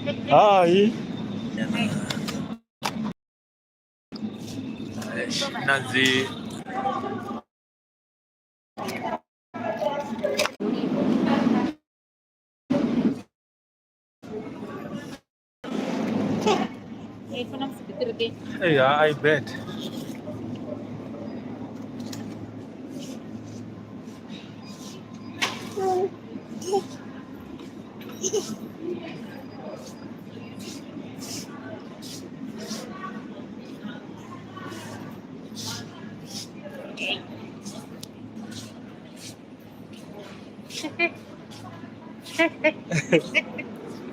Hai. Na dzi Yeah, I bet.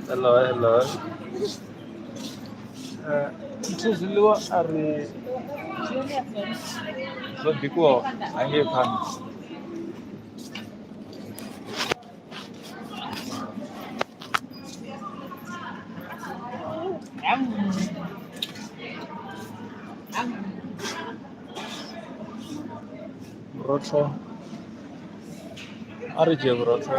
Hello, hello. Nthu zwiḽiwa a ri zwo bikiwaho hangei phanḓa. Vhurotho a ri dzhie vhurotho.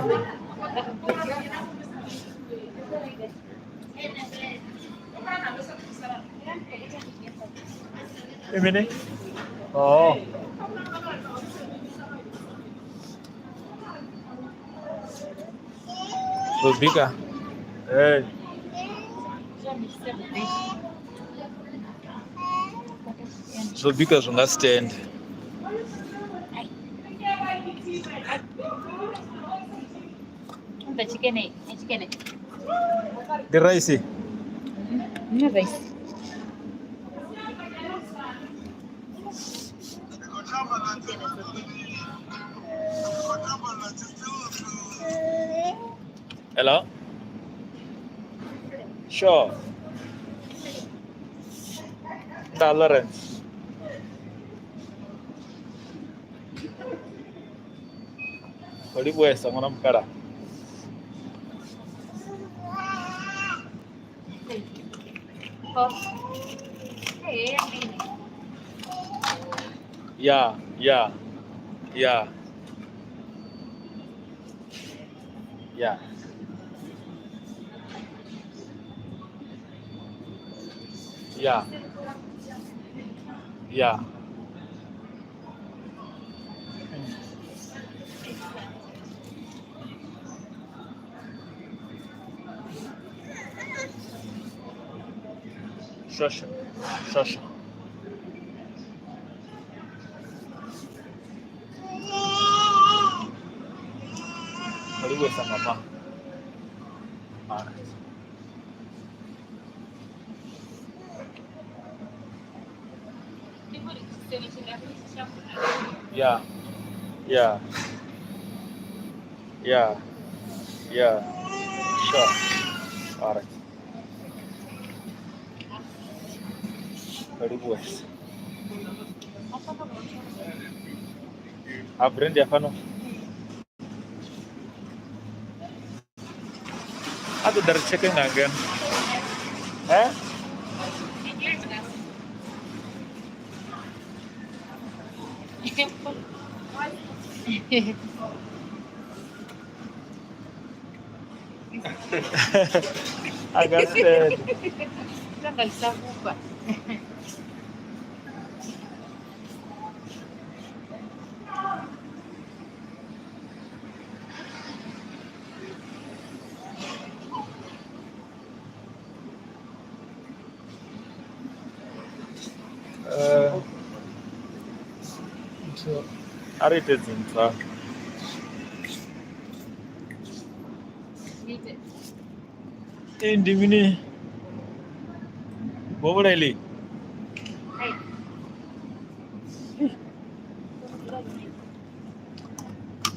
I mini? Oh. Zwo bika. Hey. Zwo bika zwi nga stand. Ndi rice. Ndi rice. Hello? Sure. Nda Lawrence. Khou livhuwesa ṅwana mukalaha. Yeah, yeah, yeah, yeah. Yeah, yeah. Shosha, shosha. Khou livhuwesa nga maanḓa. Alright. Yeah, yeah, yeah, yeah. Sure. Alright. Khou livhuwesa. Ha brand ya fhano. A ḓo ḓa ri tsheke nga ngeno. Eh? I got scared. A ri ite dzintswa. Ee, ndi mini bovhola iḽi?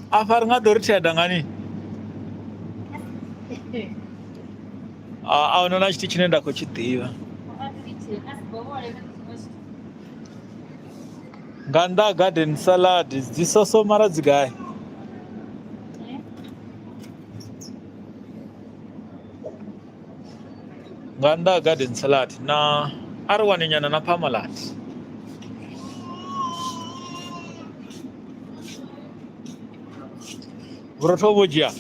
Afha ri nga ḓo ri theda ngani? A huna na tshithu tshine nda khou tshi ḓivha. Nga nnḓa ha garden salad dzi soso mara dzi gai? Nga nnḓa ha garden salad na a ri wane nyana na parmalat. Vhurotho vho dzhia.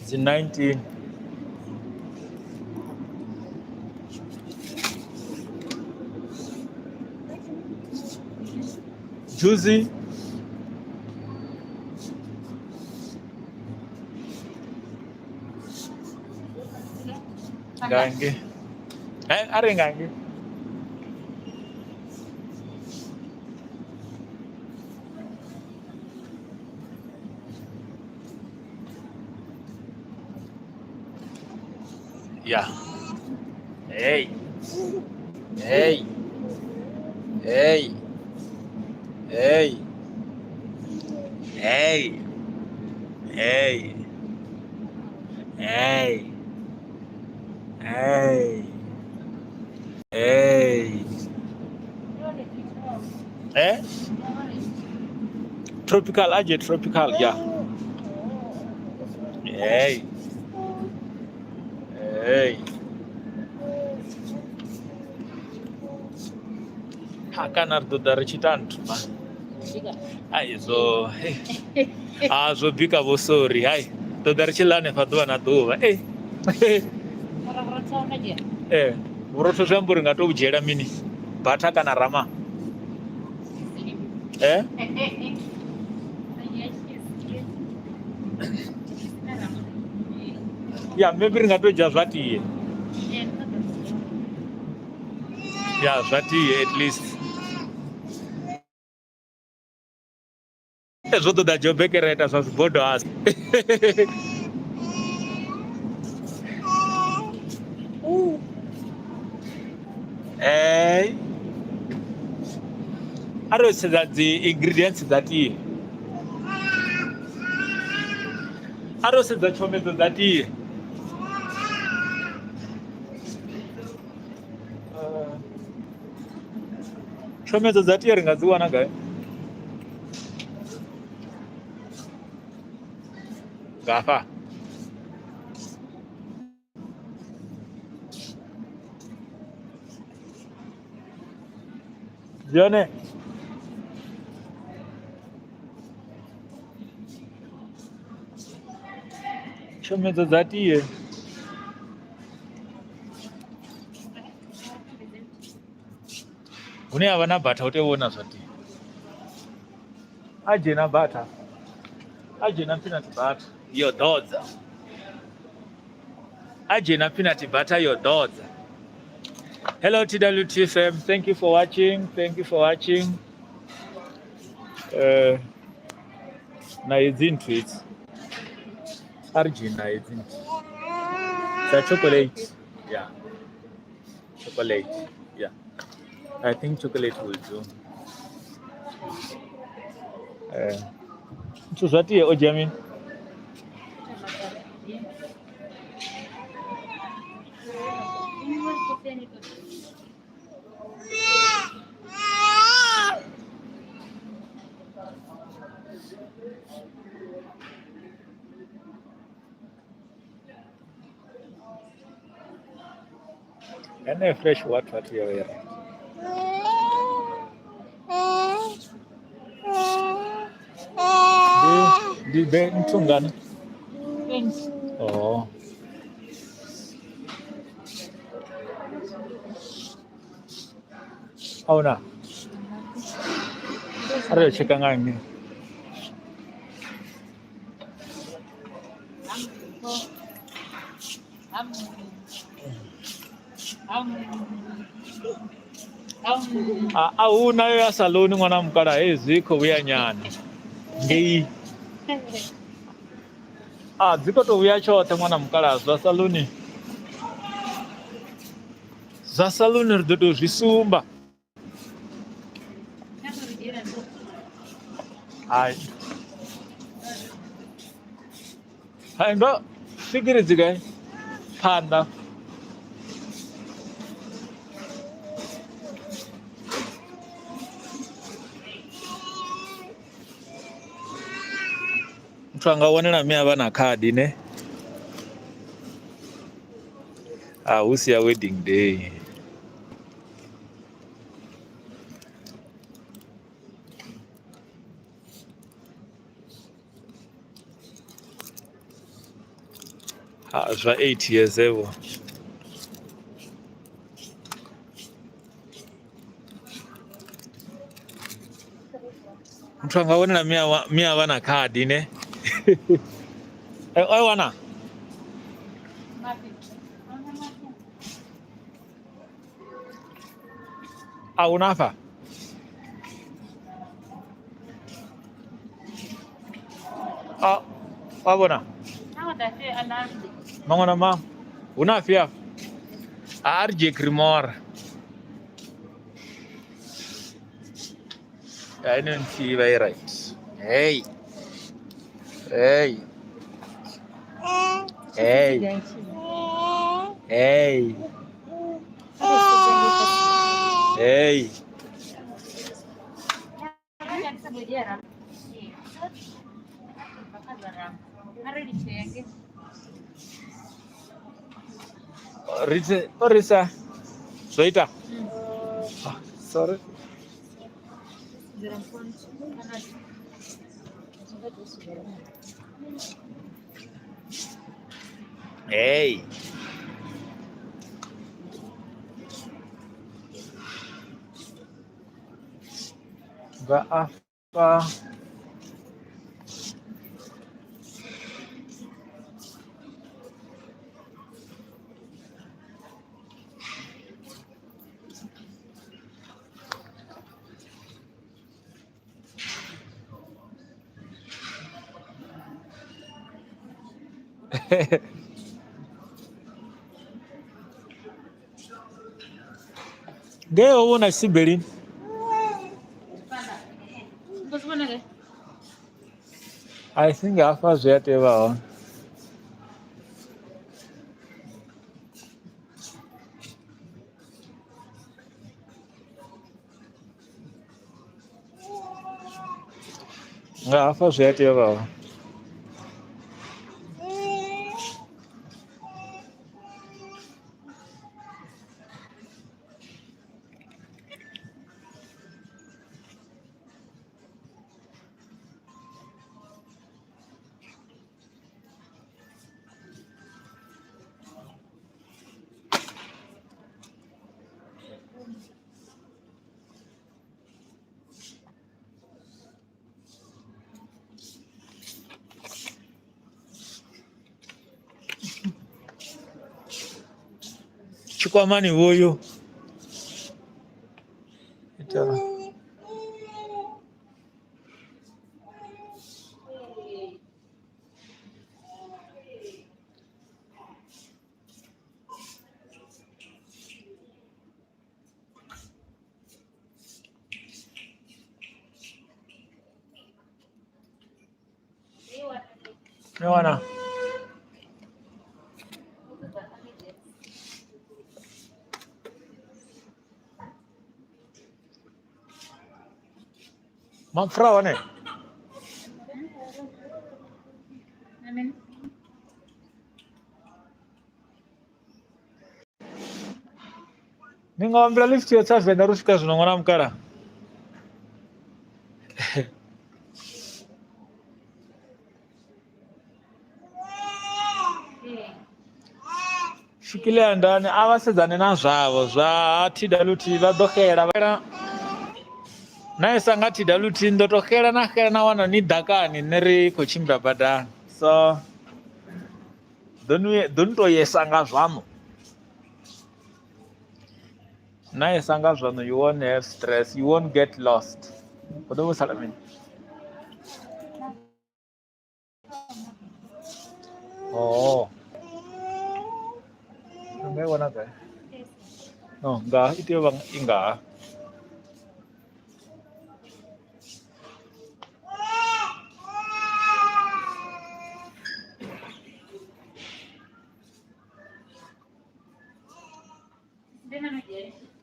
Dzi 19. Juzi ngange. Eh, ari ngange. Yeah. Hey. Hey. Hey. Hey. Hey. Hey. Hey. Hey. Hey. Eh? Tropical, aje tropical, yeah. Hey. Hey. Ha kana ri ḓo ḓa ri tshi ita nthu ma. Ai zwo hey. A zwo bika vho sorry hai. Ḓo ḓa ri tshi ḽa hanefha ḓuvha na ḓuvha. Eh. Eh, vhurotho zwi amba uri nga to vhu dzhiela mini? Butter kana rama? Eh? Ya, maybe ri nga to dzhia zwa tie. Ya, zwa tie at least. Zwo ḓo ḓa Joburg ra ita zwa zwibodo asi. Hey. A ri sedza dzi ingredients dza tie. A ri sedza tshomedzo dza tie. Tshomedzo dza tie ri nga dzi wana gai? Ngafha. Dzi hone? Tshomedzo dza tie. Hune ha vha na butter hu tea u vhona zwa tie. A dzhena butter. A dzhena peanut butter yo ḓodza. A dzhena peanut butter yo ḓodza. Hello TWT fam, thank you for watching. Thank you for watching. Na hedzi nthu hedzi. A ri dzhie na hedzi nthu. Dza chocolate. Yeah. Chocolate. Yeah. I think chocolate will do. Nthu zwa tie o dzhia mini? Ene fresh water tie yo ira. Ndi be nthu ngana? Oh. Auna. A ri yo tsheka nga nnyi. A hu na yo ya saloni ṅwana wa mukalaha hezwi i khou vhuya nyana ngei. A dzi khou tou vhuya tshoṱhe ṅwana wa mukalaha zwa saloni. Zwa saloni ri ḓo tou zwi sumba. Hai. Hai ndo swigiri dzi gai? Phanḓa. Muthu anga wanela mme a vha na khadi ne? A hu si ya wedding day. Zwa 8 years evho. Muthu anga wanela miavha na khadi ne. Oi wana. A huna afha? A wa vhona? Maṅwe na maṅwe. Hu na afhi afha? A ri dzhie Cremora. Ya ine nthihi vha i right. Hey. Hey. Hey. Hey. Hey. Ritse, orisa. Zwo ita. Ah, sorry. Hey. Nga afha ngei ho vhona tshisibelini. I think hafha zwi a tea vha hone. Nga hafha zwi a tea u vha hone. Tshikwamani vhuyu ita Ni wana. Mapfura hone. Ni nga humbela lift yo tsa Venḓa ro swika zwino ṅwana mukala. Swikile ndani a vha sedzane na zwavho zwa TWT vha ḓo xela vha na isa nga TWT ni ḓo to xela na xela na wana ni ḓakani nṋe ri khou tshimbila badani so ḓo ni ḓo ni to yesa nga zwaṋu na yesa nga zwaṋu you won't have stress you won't get lost hu ḓo vha sala mini. Oh. Nga i wana gai? No, nga i tea u vha i nga.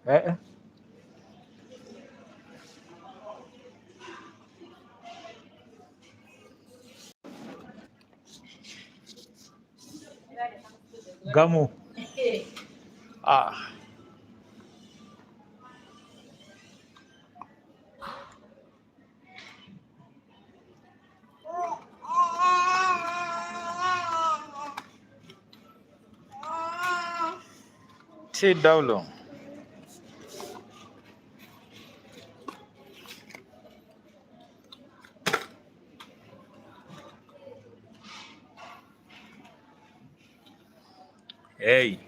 Eh. Gamu. Ah. TW. Hey.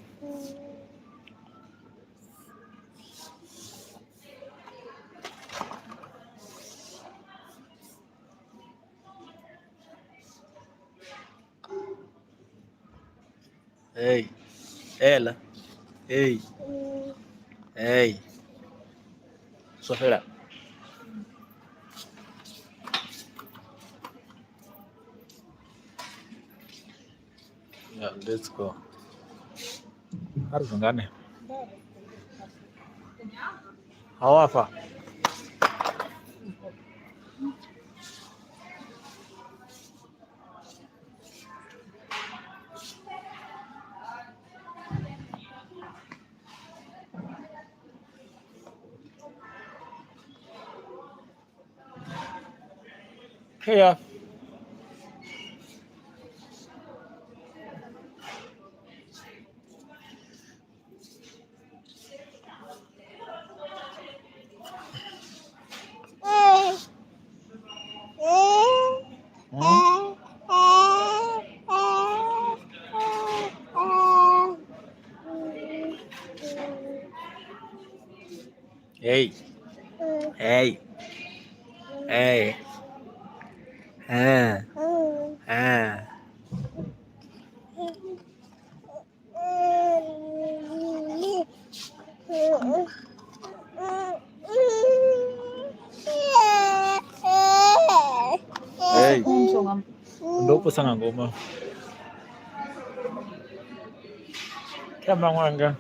Hey. Ela. Hey. Hey. Zwo fhela. Yeah, let's go. A ri zungane. Hawafa. Hey. Hmm? Hey. Hey. Hey. Ah. Ah. Hey. Ndo posa nga ngomu. Kha maṅwanga.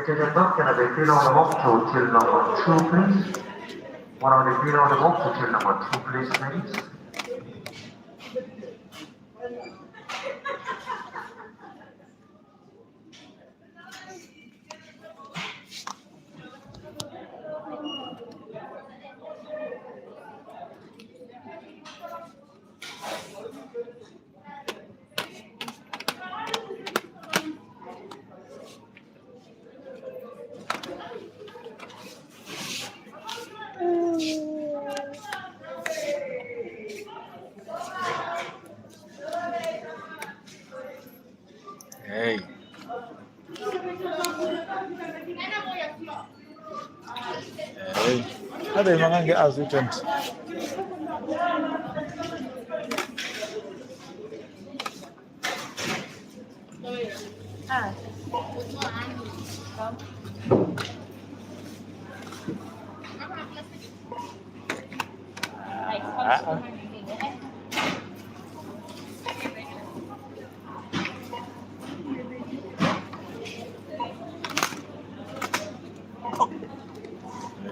Attention, can I be fill on the box to till number 2, please? One of the fill on the box to till number 2, please, ladies. Hey. Hey. Habe mangange azwi 20. Ah. Ah.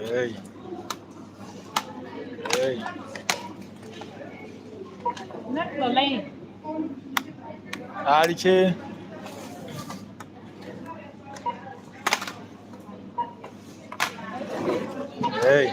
Hey. Hey. A litshe. Hey.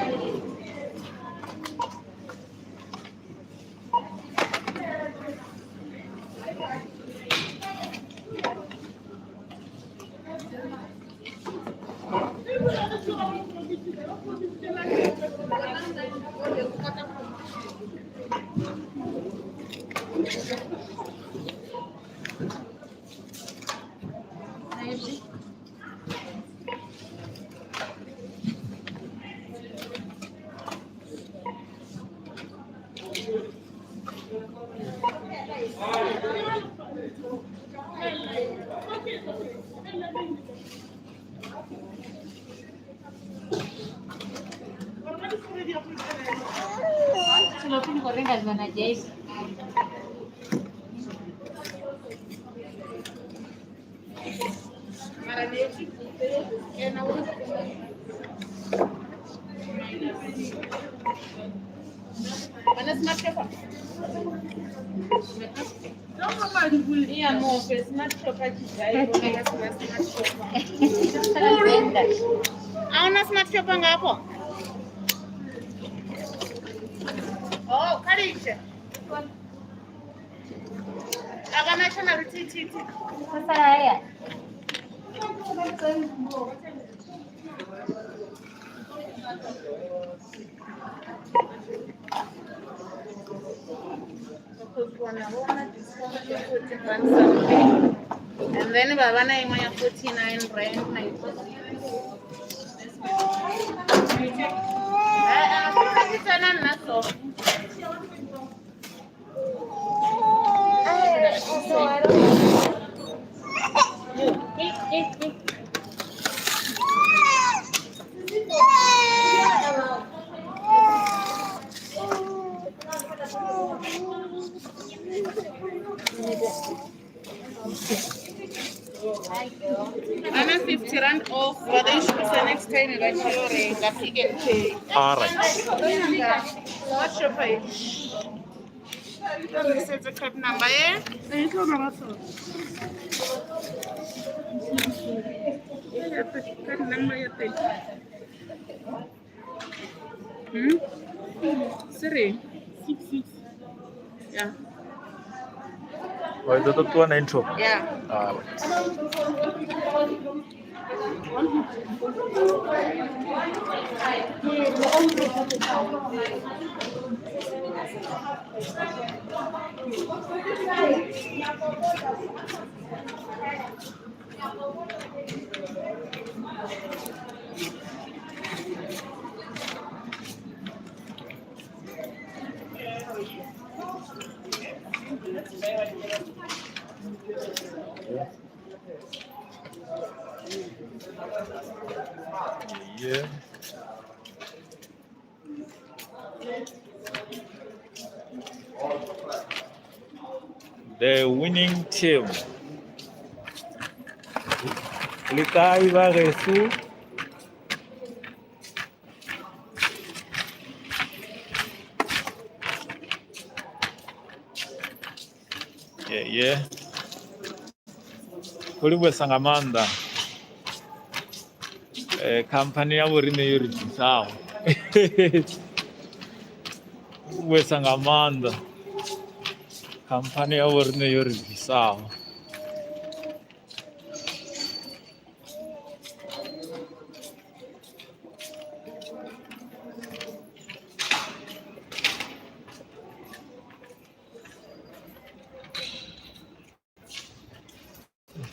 Auna smart shop ngapo? Oh, kha litshe. A vha na tsho na luthihi. And then vha vha na iṅwe ya 49 rand na tsena nna so. Vha na 50 rand off vha ḓo i shumisa next time vha tshi yo renga Pick n Pay. All right. What shop are you? Sedze card number ye. Card number ya teng. Se reng? 66. Yeah. Wa ḓo ṱuwa na intro. Yeah. All right. Yeah. The winning team. Le kae ba geso? Yeah. Khou livhuwesa nga maanḓa khamphani ya vhoriṋe yo ri ḓisaho. Livhuwesa nga maanḓa khamphani ya vhoriṋe yo ri ḓisaho.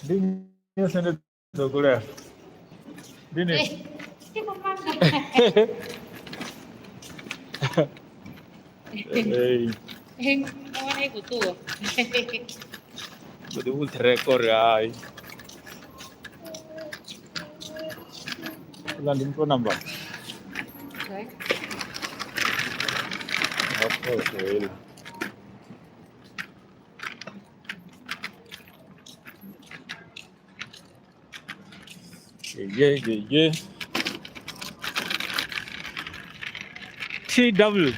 Ndi nnyi o sendedza goloi afha? Ndi ni? Hey. Mbo ḓi vhu uri hai. Uḽa ndi muthu o namba. Nga phoso heiḽa. Yeah. TW.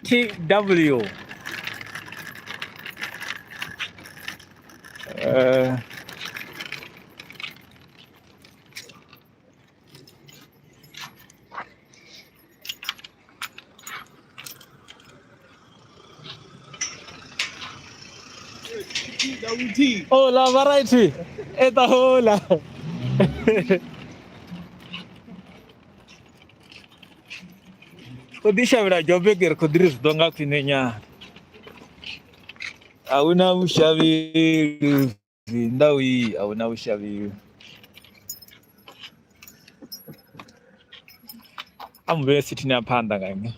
TW. Hola, variety. Eta hola. Khou ḓi shavhela Joburg ri khou ḓi ri zwi ḓo nga khwine nyana. A huna vhushavheli ndau iyi a huna vhushavheli. A mu vhee sithini ya phanḓa nga nṋe.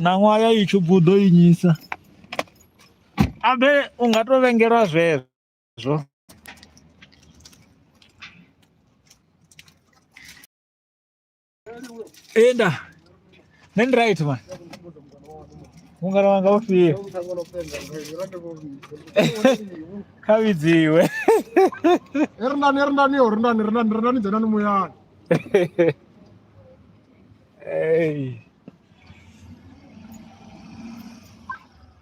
Ṋaṅwaha ya YouTube u ḓo i nyisa. Abe u nga to vhengelwa zwezwo. Enda. Nṋe ndi right man. Mungana wanga ufhio? Kha vhidziwe. Rindani, rindani, yo, rindani, rindani, rindani, dzhenani muyani. Hey.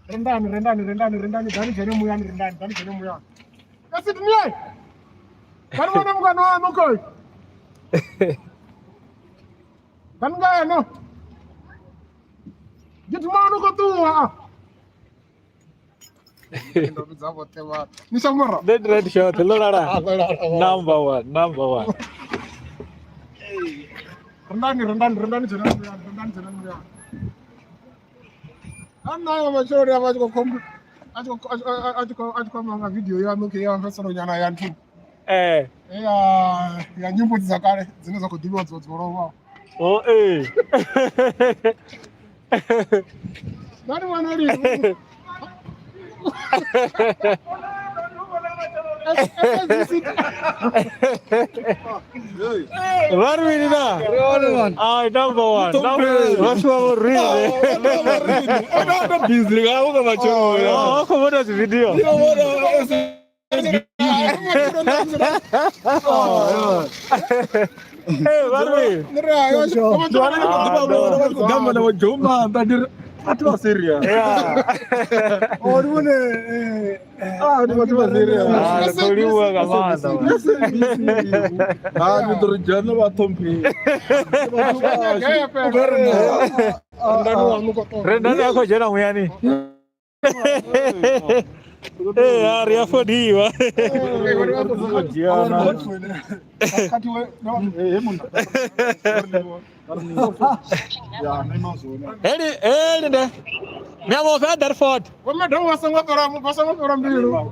Rendani, rendani, rendani, rendani, dani dzhene muyani, rendani, dani dzhene muyani. Kasi tiniye. Dani vhone mungana waṋu koi. Dani ngeno. Gidimani u khou ṱuwa. Ndo vhidza vhoṱhe vha. Ni sa mora. Dead red shot ḽo lala. Number 1, number 1. Rendani, rendani, rendani dzhene muyani, rendani dzhene muyani. A nna ya matshelo a vha tshi khou khomba a tshi khou a tshi khou a tshi khou amba nga video yaṋu khe ya mfeselo nyana ya nthu. Eh. Ya ya nyimbo dza kale dzine dza khou ḓivhiwa dzo dzo lovhaho. Oh eh. Nani wana lini? Vha ri mini na? Ai, number 1. Number vhathu vha vho riṋe. Busy nga u nga matshelo. Oh, vha khou vhona dzi video. Eh, vha ri mini? Ndi vhona ndi khou ḓivha vhona vha tshi khou gamba na vho Joe Maanḓa ndi ri vhathu vha serious. Yeah. Oh, ndi vhone Ah, ndi vhathu vha serious. Ah, ri khou livhuwa nga maanḓa. Ah, ndi ḓo ri dzhena vha ṱhompheni. Vhathu vhashu. U nga ri na. Rendani waṋu khou ṱoḓa. Rendani a khou dzhena muyani. Eh, a ri a fodiwa. Heli, heli nde. Mi amo fe a dar ford. Vho madam vha songo fhela vha songo fhela mbilu.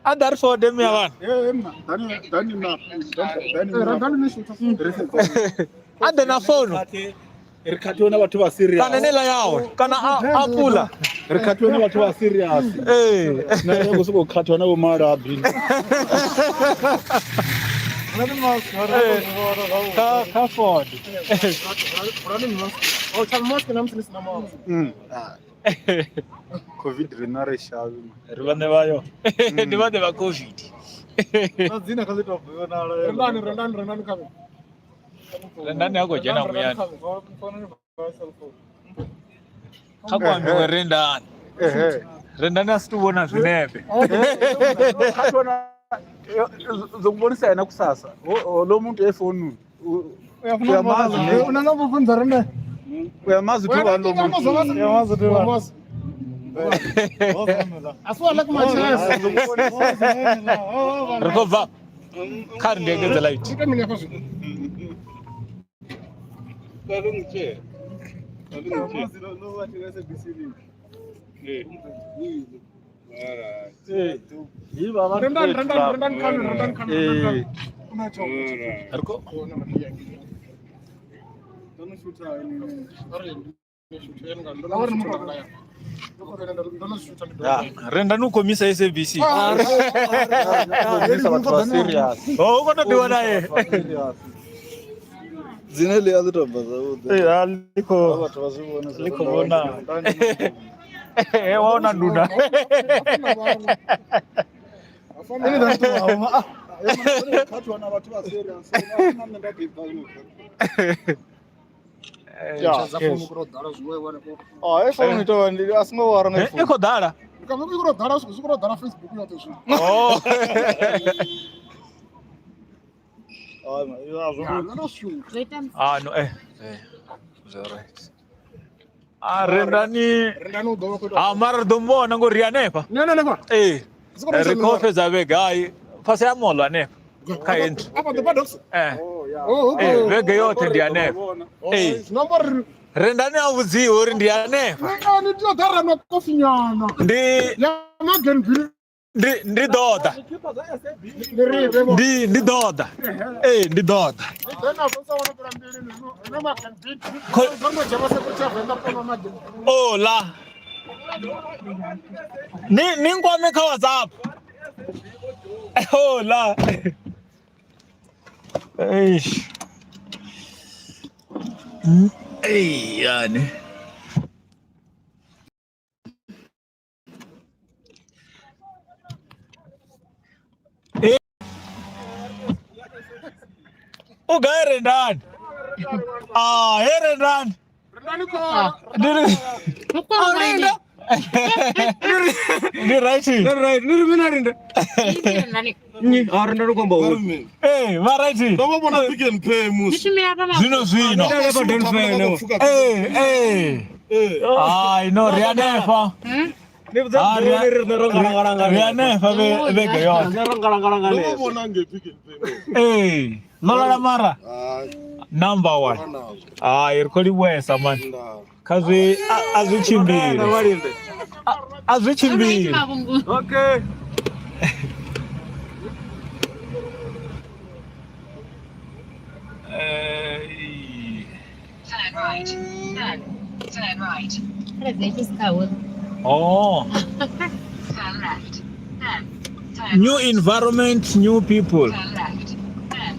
A dar ford mi avana. Rendani ni shutha. A ḓe na founu Ri khathiwe na vhathu vha serious. kana eneiḽa yawe kana a pula. Ri khathiwe na vhathu vha serious. Eh. Na ya khou sokou khathiwa na vho malabi. Kha kha ford. Oh, tsha mask na musi ni sina mask. Covid rina ri shavhi. Ri vhaṋe vhayo. Ndi vhaṋe vha Covid. Na dzina kha ḽi tou vhonala. Rendani, rendani, rendani kha. Rendani a khou dzhena muyani. Kha ku ambiwe Rendani. Rendani a si tu vhona zwinepe. Zokubonisa yena kusasa. Lo muntu efonini. Uyamazi ne? Unanobvunza rende. Uyamazi ukuthi ubani lo muntu. Uyamazi uyamazi. Asiwala kumachesa. Ri khou bva kha ri ndi engedze light. Ite mini hafha zwino? Rendani, rendani, rendani kha, rendani kha, rendani. Unacho. Ri khou Rendani u khou misa SABC. Bonisa vhathu vha serious. Oh, u khou tou ḓiwa naye. Dzine ḽi a ḽi tou bva zwavhuḓi. Eh, a ḽi khou Vhathu vha zwi vhone ḽi khou vhona. Eh, wa ona nduna. Khathiwa na vhathu vha serious. Na nṋe nda ḓi bva Ah, e founu ito ndi a singo wara nga Eh, I khou ḓala. Ḓala Facebook yoṱhe zwino. Oh. Ah, Ya, ndo shutha. Zwo ita Ah, no, eh. Eh. Zwo right. Ah, Rendani. Rendani u ḓo vha khou ita. Ah, mara ri ḓo muvhona ngori ri hanefha. Ne ne ne kwa. Eh. Zwi Ri khou fhedza vhege hai fhasi ha molo hanefha kha entry. Apa the paddocks. Eh. Oh, Eh, okay. vhege yoṱhe ndi hanefha. Eh. Zwino amba uri Rendani a vhudziwe uri ndi hanefha. ni tea u ḓa ra nwa kofi nyana. Ndi Ya Magen Bill. ndi ndi ḓo ḓa. Ndi ri vhe vho. Ndi ndi ḓo ḓa. Eh, ndi ḓo ḓa. Ḓe na vho sa wana fhela mbili ni no Magen Bill. Kho- Ndo no dzhia vha se Venḓa kono Magen. Oh la. Ni ni nkwame kha WhatsApp. Oh la. Eish. Ey yani. Eh. U gae Rendani? Ah, he Rendani. Rendani kho. Ndi ri Mukwangwane. Ndi right. Ndi right, ni ri mina rinde. Nnyi, ha rinde ri khou amba hoyu. Eh, vha right. Ndo vha vhona Pick n Pay musi. Zwino zwino. Ndi hafha Dunfair ne. Eh, eh. Hai, no, ri hanefha. Ni vhudza Ah, ri ri riṋe ro ngalangala nga ri hanefha vhege yoṱhe. Riṋe ro ngalangala nga Ndo vha hanefha. vhona ngei Pick n Pay. Eh, ḽo lala mara Hai, number 1. nazwo. Hai, ri khou livhuwesa man. Ndaa. Kha zwi a zwi tshimbile. Vhalinde. A zwi tshimbile. Okay. Eh, Turn right. Then turn right. Oh, Turn left. Then turn new environment, new people. Turn left. Then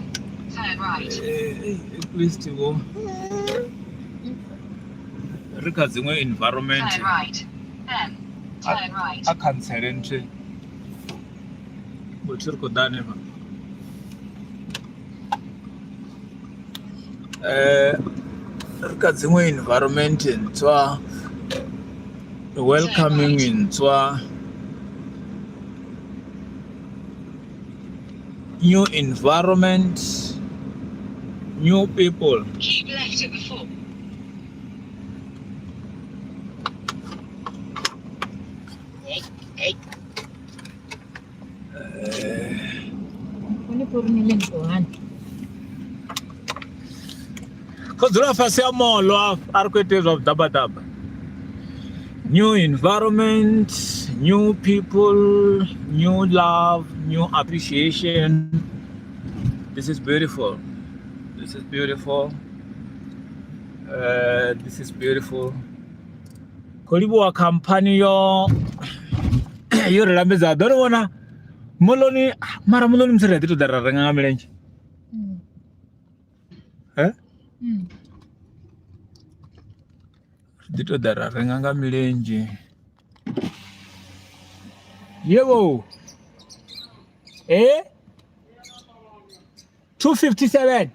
turn right. At least wo ri kha dziṅwe environment Turn right. Then turn right. a khantsele nthe ngothi ri khou ḓa hanefha. Ri kha dziṅwe environment ntswa, welcoming ntswa, new environment, new people. Keep left at the fork. Khou dzula fhasi ha molo a ri khou ita zwa vhuḓabaḓaba. New environment, new people, new love, new appreciation. This is beautiful. This is beautiful. This is beautiful. Khou livhuwa khamphani yo yo ri lambedza. Ḓo ri vhona moḽoni, mara moḽoni musi ri a ḓi tou ḓa ra renga nga milenzhe. Eh? Ri ḓi tou ḓa ra renga nga milenzhe. Yebo. Eh? 257.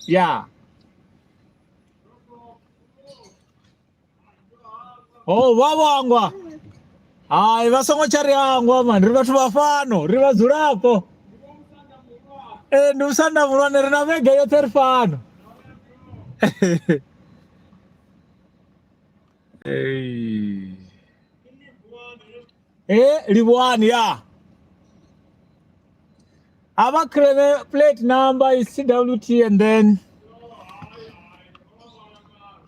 Yeah. Oh, vha vhangwa. Hai, vha songo tsha ri hangwa man, ri vhathu vha fhano, ri vhadzulapo. Eh, ndi musanda muhulwane, ri na vhege yoṱhe ri fhano. Hey. Eh, livhuwani ya. Ava claim plate number is CWT and then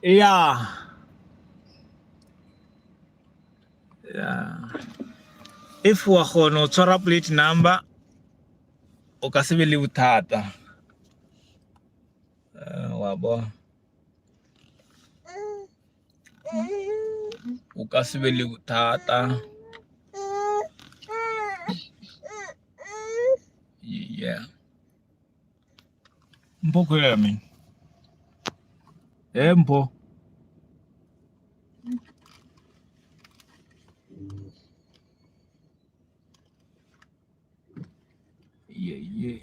yeah. Yeah. If wa kgona ho tshwara plate number o ka se be le bothata. Wa bona. O ka se be le bothata. Yeah. Mpho khou ilela mini? Eh, Mpho. Yeah, yeah.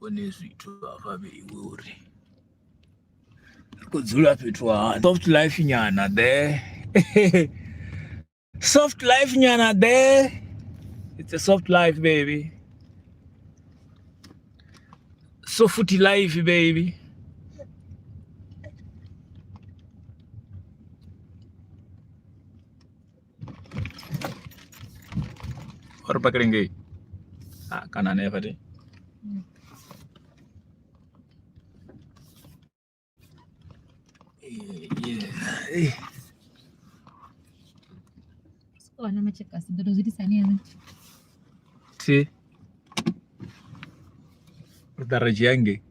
Vhone zwithu hafha vheiwe uri ri khou dzula fhethu hani. Soft life nyana there. Soft life nyana there. It's a soft life, baby. Soft life, baby. Ori pakele ngei. Ah, kana hanefha ti. Yeah. Wana machekasi ndo zwi hani hezwi? Thi. Ri ḓa ra dzhia ngei.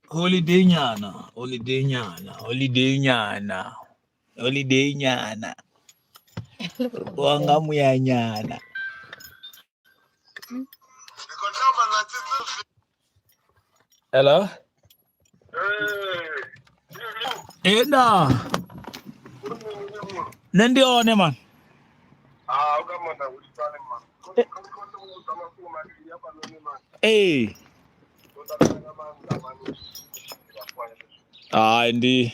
Holiday nyana, holiday nyana, holiday nyana, holiday nyana. Wanga muya nyana. Hello? Enda. Nṋe ndi hone man. Ee, hai ndi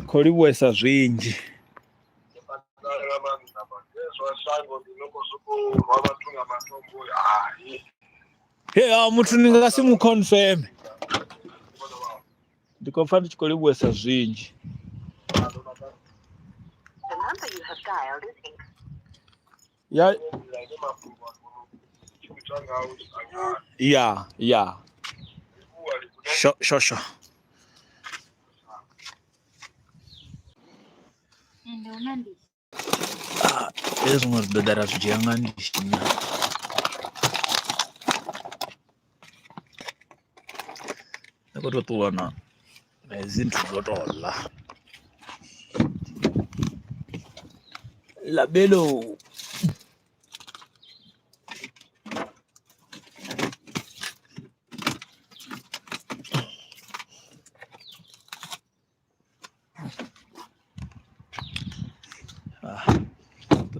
khou livhuwesa zwinzhi. He a muthu ni nga si mu confirm. Ndi khou pfa ndi tshi khou livhuwesa zwinzhi. Ya ya ya. Sho sho sho. Ende hu na ndishi. Ah, hezwi zwiṅwe ri ḓo ḓa ra zwi dzhia nga ndishi na. Ndi khou tou ṱuwa na hedzi nthu dzo tou ḽa. Labelo.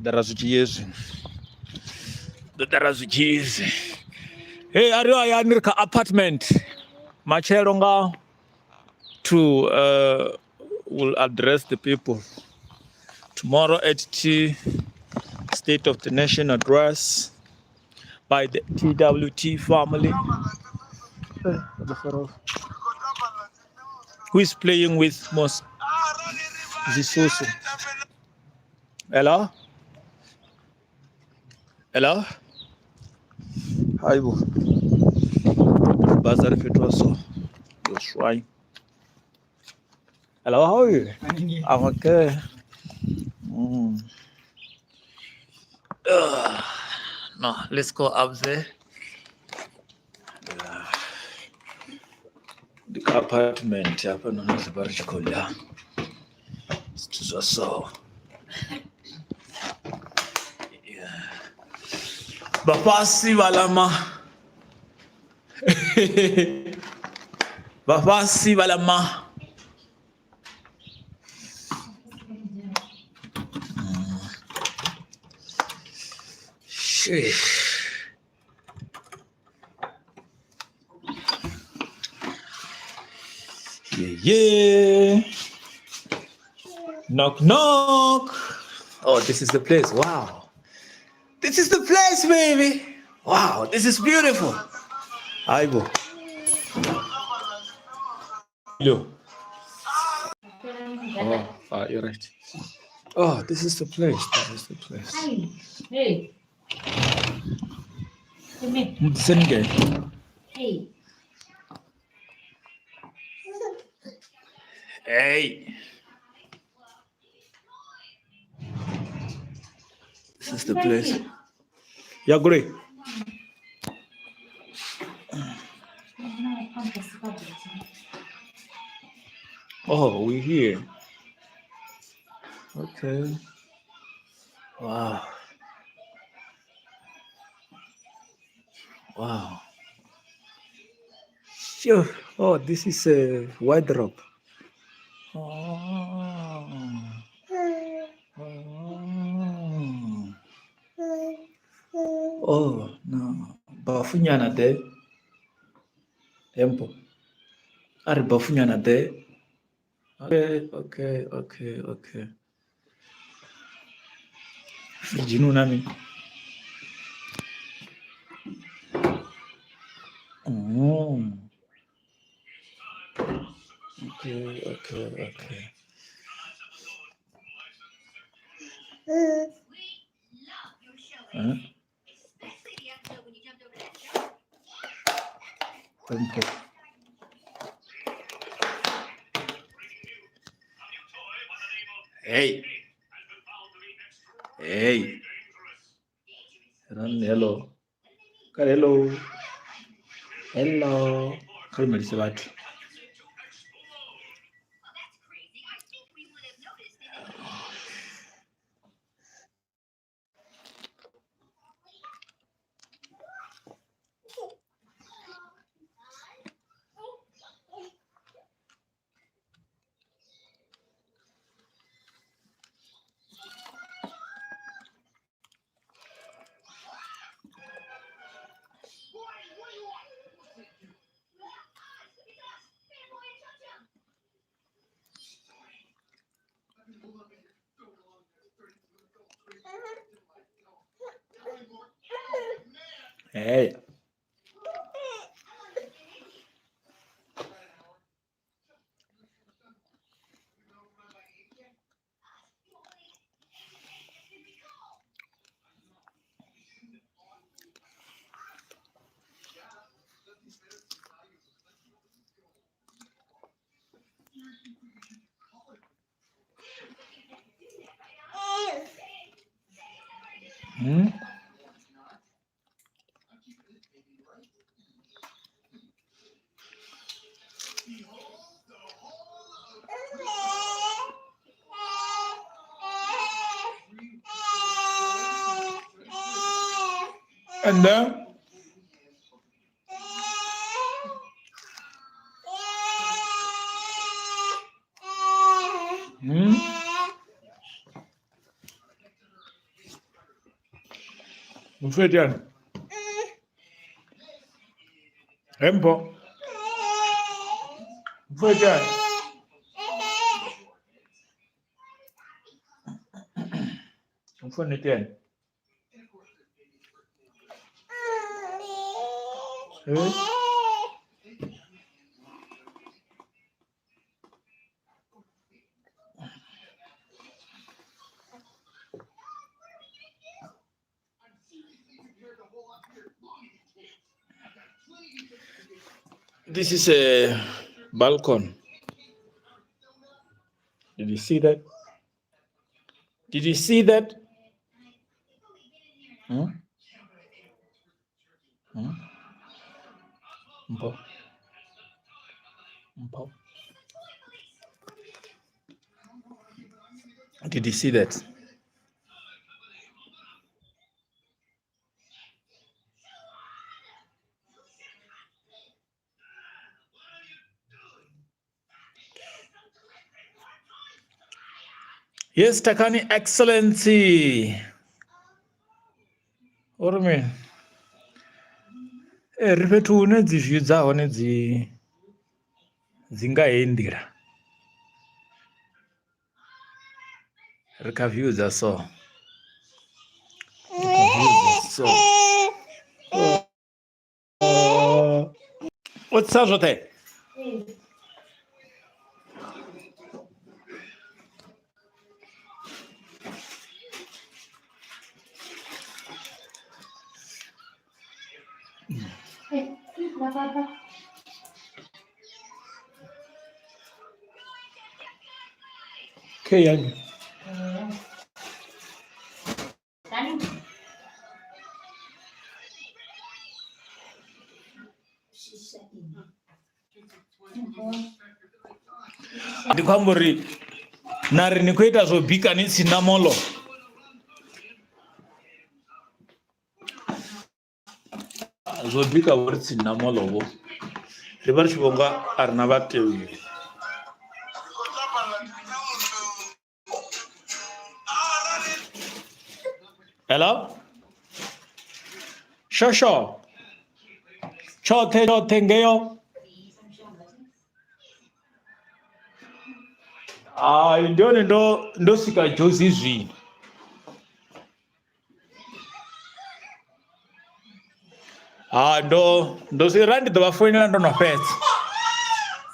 Ḓo ra zwi dzhia hezwi. Ḓo ḓa ra zwi dzhia hezwi. Hey, a ri hayani ri kha apartment. Matshelo nga to will address the people. Tomorrow at T, State of the Nation address by the TWT family. Who is playing with Mos Zisusu? Hello? Hello? Hi, bo. Bazar fhethu ha so. Yo swai. Hello, how are you? I'm okay. Mm. No, let's go up there. Ndi kha apartment hafhanoni ri vha ri tshi khou ḽa zwithu zwa so. Vhafhasi vha ḽa ma vhafhasi vha ḽa ma Sheesh. Yeah, yeah. Knock, knock. Oh, this is the place. Wow. This is the place, baby. Wow, this is beautiful. Aibo. Hello. Oh, you're right. Oh, this is the place. This is the place. Hey. Hey. Hey. Mtsenge. Hey. Hey. This is the place. Yeah, great. Oh, we're here. Okay. Wow. Wow. Sure. Oh, this is a wardrobe. Oh. Oh. Oh, no. Bafunyana there. Tempo. Ari bafunyana there. Okay, okay, okay, okay. Fridge nami. Mm. Okay, okay, okay. Huh? Tempo. Hey. Hey. Run, hello. Hello. Hello. Kha lumelise vhathu. Hey. And then Mfethu Empo. Mfethu. Mfethu. Hey. This is a balcony. Did you see that? Did you see that? Mpho. Mpho. Did you see that? Yes, Takani Excellency. Uri mini? Ee, ri fhethu hune dzi view dza hone dzi dzi nga heyi nḓila. Ri kha view dza so. Ri kha view dza so. O tsa zwoṱhe? Okay, yan. Ndi khou amba uri na ri ni khou ita zwo bika ni si na moḽo. Zwo bika vho ri tsini na moḽo vho ri vha ri tshi vho nga a ri na vhatevheli. Hello? Shosho. Tshoṱhe tshoṱhe ngeyo. Hai ndi hone ndo ndo swika Jozi zwino. Ha ndo ndo si ra ndi ḓo vha foinela ndo no fhedza.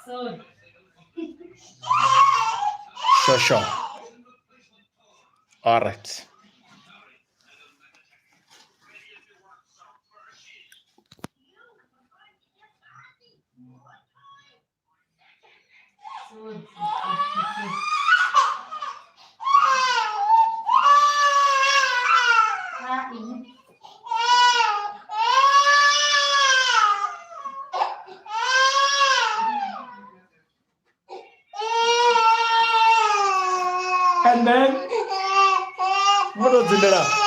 Sorry. Shosho. All right. And then, what was in there?